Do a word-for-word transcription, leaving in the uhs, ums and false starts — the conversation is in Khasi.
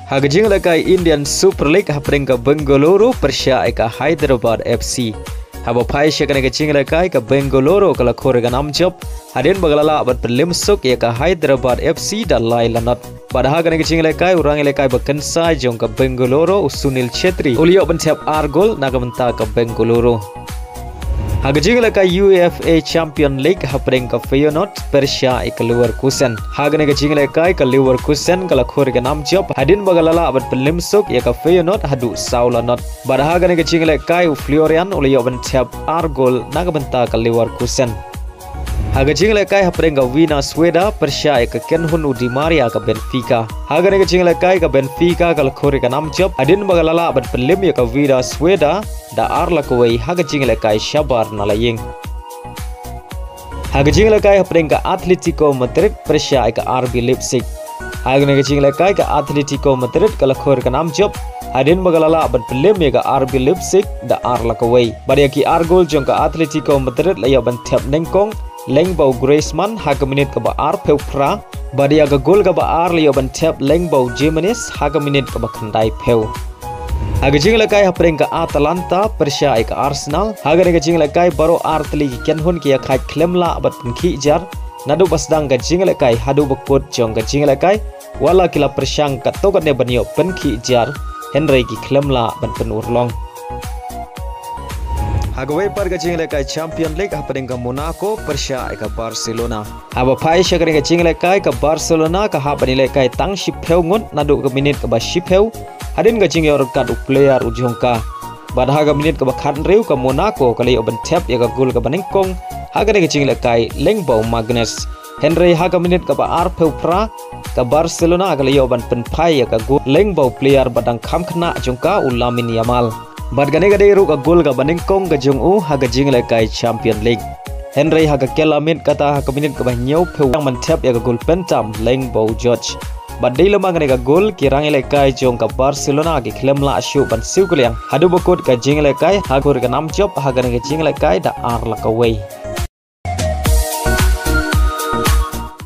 Ha ka jingïalehkai Indian Super League hapdeng ka Bengaluru pyrshah ïa ka Hyderabad F C. Haba phai sha kane ka jingïalehkai ka Bengaluru ka la khur ïa ka nam jop hadien ba ka la lah ban pynlem suk ïa ka Hyderabad F C da lai la not. Bad ha kane ka jingïalehkai u rangïalehkai ba kynsai jong ka Bengaluru u Sunil Chhetri u la ïoh ban thep ar gol na ka bynta ka Bengaluru. Ha ka jingïalehkai U E F A Champion League hapdeng ka Feyenoord pyrshah ïa ka Leverkusen. Ha kane ka jingïalehkai ka Leverkusen ka la khur ïa ka nam jop hadien ba ka la lah ban pynlem suk ïa ka Feyenoord haduh saw la not. Bad ha kane ka jingïalehkai u Florian u la ïoh ban thep ar gol na ka bynta ka Leverkusen. Ha ka jingïalehkai hapdeng ka Vina Sueda pyrshah ïa ka kynhun u Di Maria ka Benfica. Ha kane ka jingïalehkai ka Benfica ka la khur ïa ka nam jop hadien ba ka la lah ban pynlem ïa ka Vina Sueda da ar la kawei ha ka jingïalehkai shabar na la ïing. Ha ka jingïalehkai hapdeng ka Atletico Madrid pyrshah ïa ka R B Leipzig. Ha kane ka jingïalehkai ka Atletico Madrid ka la khur ïa ka nam jop hadien ba ka la lah ban pynlem ïa ka R B Leipzig da ar la kawei. Bad ïa ki ar gol jong ka Atletico Madrid la ïoh ban thep nyngkong lyngba u Griezmann ha ka minit kaba arphew phra. Bad ïa ka gol kaba ar la ïoh ban thep lyngba u Jimenez ha ka minit kaba khyndaiphew. Ha ka jingïalehkai hapdeng ka Atalanta pyrshah ïa ka Arsenal. Ha kane ka jingïalehkai baroh ar tylli ki kynhun ki ïakhaid khlem lah ban pynkhih jar naduh ba sdang ka jingïalehkai haduh ba kut jong ka jingïalehkai. Wat la ki la pyrshang katto katne ban ïoh pynkhih jar hynrei ki khlem lah ban pynurlong. Ha kawei pat ka jingïalehkai Champion League hapdeng ka Monaco pyrshah ïa ka Barcelona. Haba phai sha kane ka jingïalehkai ka Barcelona ka hap ban ïalehkai tang shiphew ngut naduh ka minit kaba shiphew hadien ka jingïoh ryngkat u player u jong ka. Bad ha ka minit kaba khathynriew ka Monaco ka la ïoh ban thep ïa ka gol kaba nyngkong ha kane ka jingïalehkai lyngba u Magnus. Hynrei ha ka minit kaba arphew phra ka Barcelona ka la ïoh ban pynphai ïa ka gol lyngba u player ba dang kham khynnah jong ka u Lamine Yamal. Bad kane ka dei ruh ka gol kaba nyngkong ka jong u ha ka jingïalehkai Champion League. Hynrei ha ka kylla miet kata ha ka minit kaba hynñiewphew u dang ban thep ïa ka gol pyntam lyngba u George. Bad dei lem bad kane ka gol ki rangïalehkai jong ka Barcelona ki khlem lah shuh ban siew kylliang haduh ba kut ka jingïalehkai ha ka khur ïa ka nam jop ha kane ka jingïalehkai da ar la kawei.